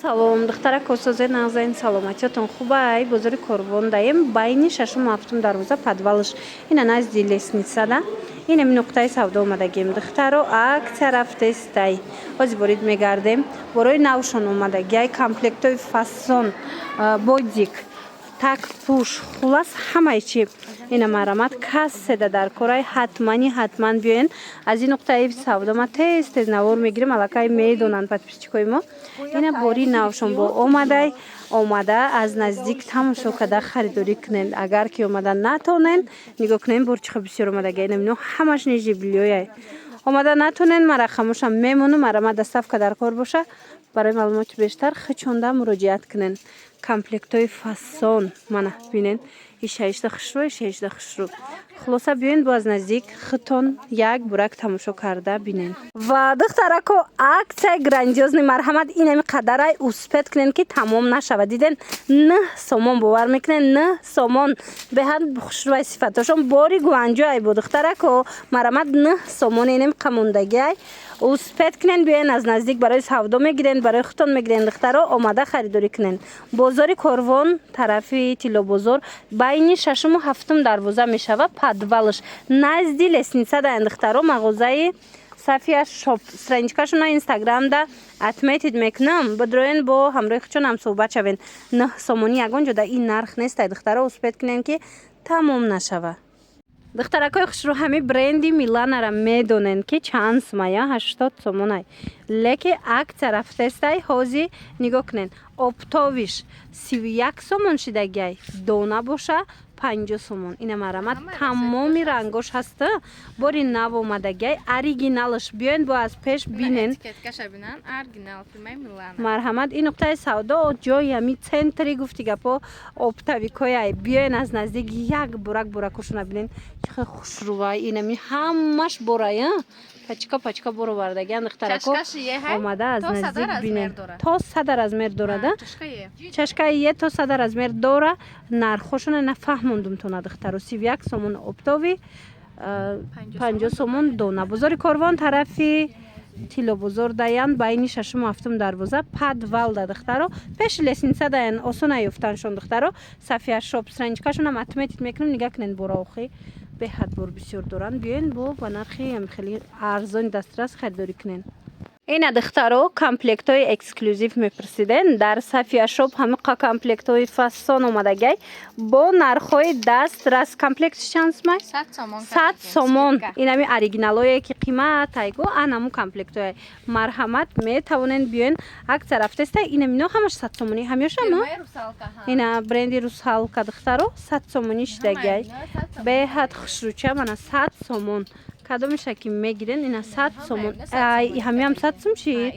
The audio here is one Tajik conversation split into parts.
Салом, духтарако, созе, нағзаин, саломатиётон хубай? Бозори Корвон даем, байни шашуму ҳафтум дарвоза, подвалш, ина назди лестницада, инами нуқтаи савдо омадагем. Духтаро, акция рафтестай, ҳозир ворид мегардем. Борои навшон омадагиай, комплектҳои фасон, бодик, такпӯш, хулас, ҳамаи чи. Ина, марҳамат, касседа дар корай, ҳатмани ҳатман биёен. Аз ин нуқтаи савдо ма тез тез навор мегирем, аллакай медонанд подписчикои мо. Ина бори навшон бо омадай, омада аз наздик тамошо карда харидорӣ кунед. Агар ки омада натонен, нигоҳ кунем, бор чихел бисёр омадага. Ина ино ҳамаш нижнее бельёяй. Омада натонен, ма рақамошам мемонам, марҳамат, доставка дар кор боша. Барои маълумоти бештар хичонда муроҷиат кунен. Комплектҳои фасон, мана бинен, ишаишда хушрӯ, ишаишда хушрӯ. Хулоса, биёен, бо аз наздик худтон як бурак тамошо карда бинен. Ва, духтарако, акция грандиозный. Марҳамат, инами қадарай, успеть кунен, ки тамом нашавад. Диден, 9 сомон, бовар мекунен, 9 сомон. Беҳад хушрӯай сифатошон, бори Гуанҷоай бо. Духтарако, марҳамат, 9 сомон инами қамондагиай. Успеть кунен, биёен аз наздик, барои савдо мегирен, барои худтон мегирен. Духтаро, омада харидорӣ кунен. Бозори Корвон, тарафи Тиллобозор, байни шашуму ҳафтум дарвоза мешава, подвалш, назди лестница даян. Духтаро, мағозаи Сафия Шоп, страничкашона Инстаграмда отметить мекунам, бидроен, бо ҳамроҳи худшон суҳбат шавен. 9 сомонӣ ягон ҷода ин нарх нестай. Духтаро, успеть кунем, ки тамом нашава. Духтаракои хушрӯ, ҳами бренди Миланара медонен, ки чанд сумая? 80 сомонай, леки акция рафтестай. Ҳози нигоҳ кунен, оптовиш 31 сомон шидагиай, дона боша 50 сомон. Ина, марҳамат, тамоми рангош ҳаста, бори нав омадагиай, оригиналш. Биёен, бо аз пеш бинен. Марҳамат, ин нуқтаи савдо ҷои ҳами центри, гуфти гапо, оптовикояй. Биёен, аз наздик як бурак буракошона бинен, чӣ хел хушрӯвай. Инами ҳамаш борая, пачка пачка боровардагиан. Духтарако, омада аз наздик бинен. То сада размер дорада, чашкаи е то сада размер дора. Нархошона нафаҳмондум тона, духтаро. 31 сомон оптовый, 50 сомон дона. Бозори Корвон, тарафи Тиллобозор даян, байни шашуму ҳафтум дарвоза, подвал да. Духтаро, пеши лестница даян, осона ёфтаншон. Духтаро, Сафия Шоп, страничкашонам отметить мекунем, нигаҳ кунед, бораохи беҳад бор бисёр доранд. Биёен, бо ба нархи хеле арзони дастрас харидорӣ кунед. Ина, духтаро, комплектҳои эксклюзив мепурсиден. Дар Сафия Шоп ҳамиқа комплектҳои фасон омадагай бо нархҳои дастрас. Комплект чанд сумай? 100 сомон. Инами оригиналое, ки қиматайгу, анаму комплектҳое. Марҳамат, метавонен биёен, акция рафтеста. Инамино ҳамаш 100 сомонӣ, ҳамёшама. Ина бренди Русалка, духтаро, 100 сомонӣ шидагай, беҳад хушрӯча. Мана, 100 сомон. Кадомеша ки мегирен, ина 100 сомон. Ҳамиам 100 сум чи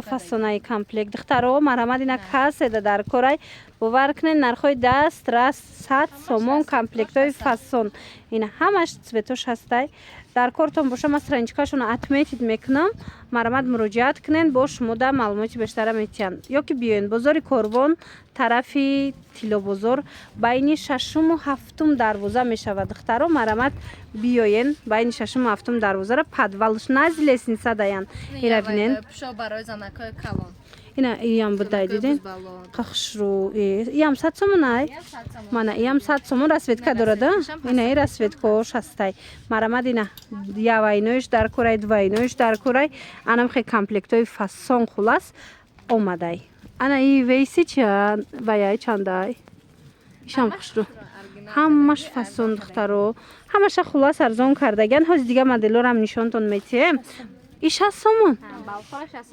фасонаи комплект. Духтаро, марҳамат, ина каседа дар корай, бовар кунед, нархҳои дастрас, 100 сомон, комплектҳои фасон. Ина ҳамаш цветош ҳастай. Дар кортон боша, ман страничкашонро отметить мекунам, марҳамат, муроҷиат кунед, бо шумо да маълумоти бештара метиҳанд. Ё ки биёен бозори Корвон, тарафи Тиллобозор, байни шашуму ҳафтум дарвоза мешавад. Духтаро, марҳамат, биёен, байни шашуму ҳафтум дарвозара, подвалш, назди лестница даян. Ира бинен. Ина иям будай, дидин, қахшру. Иям 100 сомонай. Мана, иям 100 сомон, расцветка дорада. Ина и расцветкош ҳастай. Марҳамат, ина явайноиш дар курай, двойноиш дар курай. Анам хе комплектҳои фасон, хулас, омадай. Ана и вейси чи ваяй чандай? Ишам хушру, ҳамаш фасон. Духтаро, ҳамаша, хулас, арзон кардагиан. Ҳози дига моделорам нишонтон метиҳем. И 60 сомон,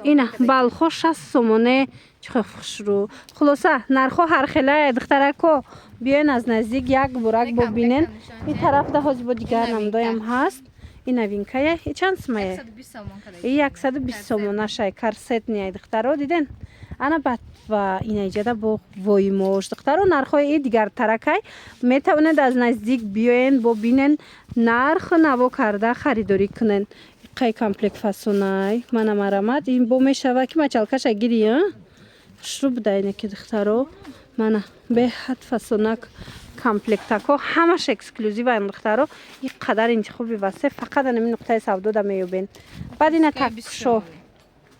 ина балхо 60 сомоне, чӣ хел хушрӯ. Хулоса, нархҳо ҳархелае. Духтарако, биёен, аз наздик як бурак бобинен. Ин тарафда ҳози бо дигар намудоям ҳаст. Ин новинкая, чанд сумая? И 120 сомонашай, корсетный. Духтаро, диден? Ана баъд ва инаиҷада бо воимош. Духтаро, нархҳои и дигар таракай, метавонед аз наздик биёен, бобинен, нарху наво карда харидорӣ кунен. Қай комплект фасонай, мана, марҳамат. Ин бо мешава, ки мочалкаша гири, хушрӯ буда. Ине ки, духтаро, мана, беҳад фасонак комплектако, ҳамаш эксклюзиван. Духтаро, ин қадар интихоби васеъ фақат анами нуқтаи савдода меёбен. Баъд ина такпушо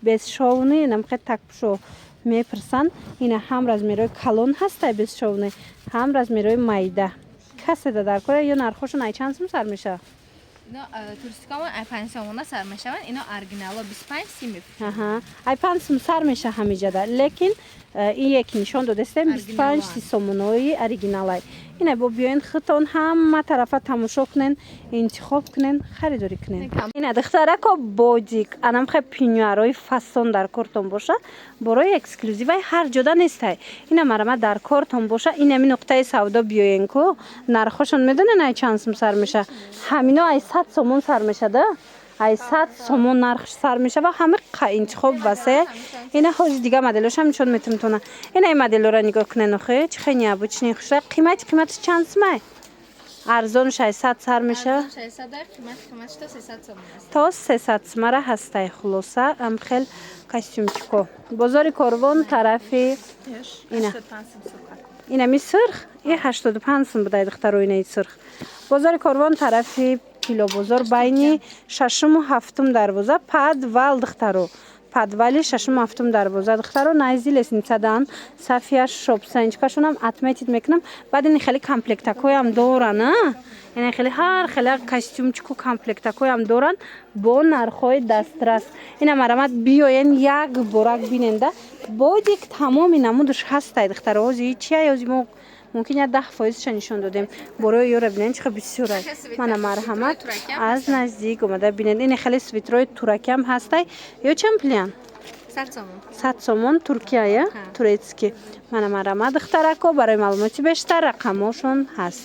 бесшовный, инамхе такпушо. Мепурсанд. Ина ҳам размерҳои калон ҳастай, бесшовный, ҳам размерҳои майда. Каседа дар кора ё нархошон ай чанд сум сар мешавад? Ино туристикамон ай 5 сомона сар мешаванд, ино оригинало 25, 30 мефурӯшанд. Аҳа, ай 5 сум сар меша ҳамиҷада, лекин ин яке нишон додастем, 25, 30 сомонои оригиналай. Ина бо биёен, худтон ҳама тарафа тамошо кунен, интихоб кунен, харидорӣ кунен. Ина, духтарако, бодик, анамхе пеньюарои фасон дар кортон боша, борои эксклюзивай ҳар ҷода нестай. Ина марама дар кортон боша, инами нуқтаи савдо биёен ку. Нархошон медонен ай чанд сум сар меша? Ҳамино ай 100 сомон сар мешада, ай 100 сомон нархш сар мешава. Ҳами интихоб васе. Ина ҳози дига моделошам нишон метумтона. Ина ин моделора нигоҳ кунен, охе чӣ хел необычный, хушра. Қиматаш чанд сумай? Арзонш ай 100 сар мешава. То 300 сумара ҳастай. Хулоса, амхел костюмчико. Бозори Корвон, тарафи ина, инами сурх и 85 сум будай, духтаро, инаи сурх. Бозори Корвон, тарафи Тиллобозор, байни шашуму ҳафтум дарвоза, подвал, духтаро, подвали шашуму ҳафтум дарвоза, духтаро, назди лестницадан Сафия Шоп. Страничкашонам отметить мекунам. Баъд ин хеле комплектакоям доран, яъне хеле ҳар хеле костюмчику комплектакоям доран бо нархҳои дастрас. Ина марамат, биёен, як борак биненда. Бодик тамоми намудаш ҳастай, духтаро. Ҳози чия, ҳози мо мумкин як 10 фоизша нишон додем. Борои ёра бинен, чӣ хел бисёрай. Мана, марҳамат, аз наздик омада бинед. Ин хеле свитерои туракиам ҳастай. Ё чанд пулиян? 100 сомон, Туркия, я турецкий. Мана, марҳамат, духтарако, барои маълумоти бештар рақамошон ҳаст.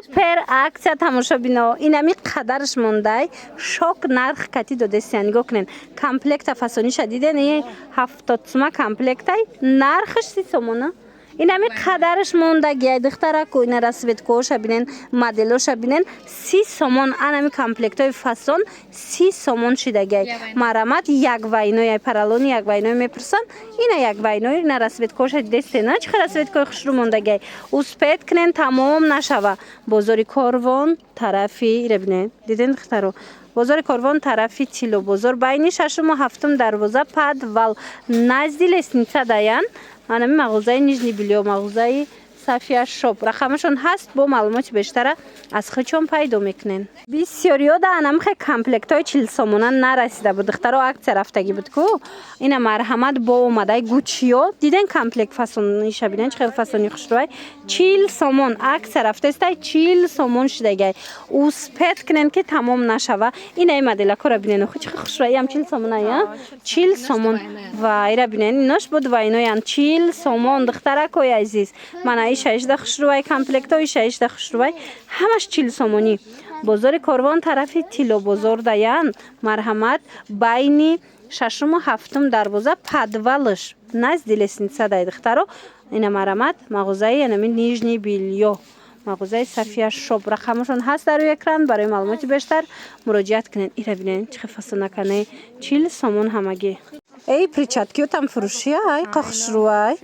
Супер акция, тамошобино, инами қадарш мондай, шок нарх кати додесия. Нигоҳ кунен, комплекта фасониша диден, и 70 сума комплектай, нархаш 30 сомона. Инами қадараш мондагиай, духтараку. Ина расцветкоша бинен, моделоша бинен, 30 сомон. Анами комплектҳои фасон 30 сомон шидагиай. Марамат, як вайнои поролони як вайной мепурсанд, ина як вайной. Ина расцветкоша дидестена, чӣ хел расцветкои хушрӯ мондагиай. Успеть кунен, тамом нашава. Бозори Корвон, тарафи ира бинен, диден, духтаро, бозори Корвон, тарафи Тиллобозор, байни шашуму ҳафтум дарвоза, подвал, назди лестница даян. Анами мағозаи нижнее бельё, мағозаи Сафия Шоп. Рақамашон ҳаст, бо маълумоти бештара аз худшон пайдо мекунен. Бисёриёда анамхе комплектҳои 40 сомона нарасида буд, духтаро, акция рафтагӣ буд ку. Ина марҳамат, бо омадай гучиё диден, комплект фасониша бинен, чӣ хел фасони хушрӯай. 40 сомон акция рафтаистай, 40 сомон шидагай. Успеть кунен, ки тамом нашава. Ина моделакора бинен, охи чӣ хел хушрӯай, ям 40 сомона, я 40 сомон. Ва ира бинен, инош буд вайноян, 40 сомон. Духтаракои азиз, мана ишаишда хушрӯвай комплектҳо, ишаишда хушрӯвай, ҳамаш 40 сомонӣ. Бозори Корвон, тарафи Тиллобозор даян. Марҳамат, байни шашуму ҳафтум дарвоза, подвалш, назди лестница дай, духтаро. Ина марҳамат, мағозаи анами нижнее бельё, мағозаи Сафия Шоп. Рақамашон ҳаст дар рӯи экран, барои маълумоти бештар муроҷиат кунед. Ира бинед, чӣ хел фасонакане, 40 сомон ҳамагӣ. Эй, перчаткиётам фурӯшия, ай қа хушрӯвай.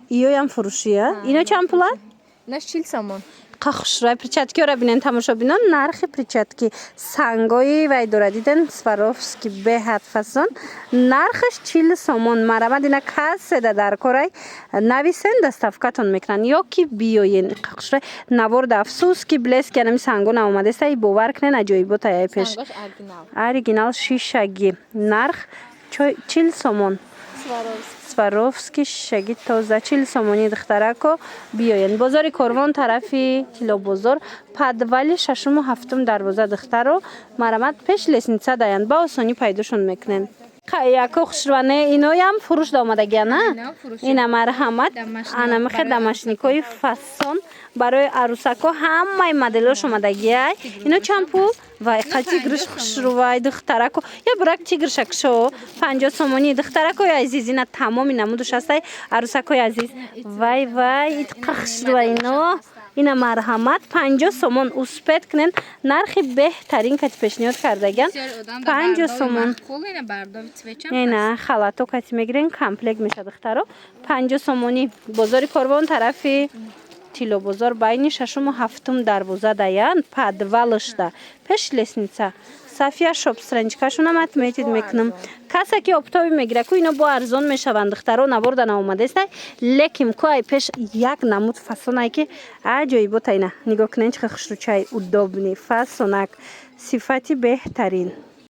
Иёям фурӯшия. Ино чанд пуланд? Инаш 40 сомон. Қа хушрӯвай перчаткиёра бинен, тамошобинон, нархи перчатки сангои вай дора, диден, Сваровски, беҳад фасон, нархаш 40 сомон. Марамад, ина каседа дар корай, нависен, доставкатон мекунанд ё ки биёен. Қа хушрӯвай наворда. Афсӯс, ки блески анами санго наомадеста. Бовар кунен, аҷоибот аяй пеш. Сангош оригинал. Оригинал, шишагӣ, нарх 40 сомон. Сваровски, шишагӣ, тоза, 40 сомонӣ. Духтарако, биёен, бозори Корвон, тарафи Тиллобозор, подвали шашуму ҳафтум дарвоза, духтаро, марамат, пеш лестница даянд, ба осонӣ пайдошон мекунем. Яко хушрӯане, иноям фурӯш омадагия на? Ина марҳамат, анамихе домашникои фасон барои арӯсако, ҳамаи моделош омадагиай. Ино чанд пул? Вай, қа тигриш хушрӯвай, духтарако, я бурак тигршакшо, 50 сомонӣ. Духтаракои азиз, ина тамоми намудуш ҳастай, арӯсакои азиз. Вай, вай, қа хушрӯвай ино. Ина марҳамат, 50 сомон. Успеть кунен, нархи беҳтарин кати пешниҳод кардагиан, 50 сомон. Ина халато кати мегирен, комплект меша, духтаро, 50 сомонӣ. Бозори Корвон, тарафи Тиллобозор, байни шашуму ҳафтум дарвоза даян, подвалышда, пеш лестница. Сафия Шоп, страничкашонам отметить мекунам. Касе ки оптовый мегира ку, ино бо арзон мешаванд. Духтаро, наворда наомадестай, лекин ку ай пеш як намуд фасонае ки аҷоибота. Ина нигоҳ кунед, чӣ хушрӯчай, удобный фасонак, сифати беҳтарин.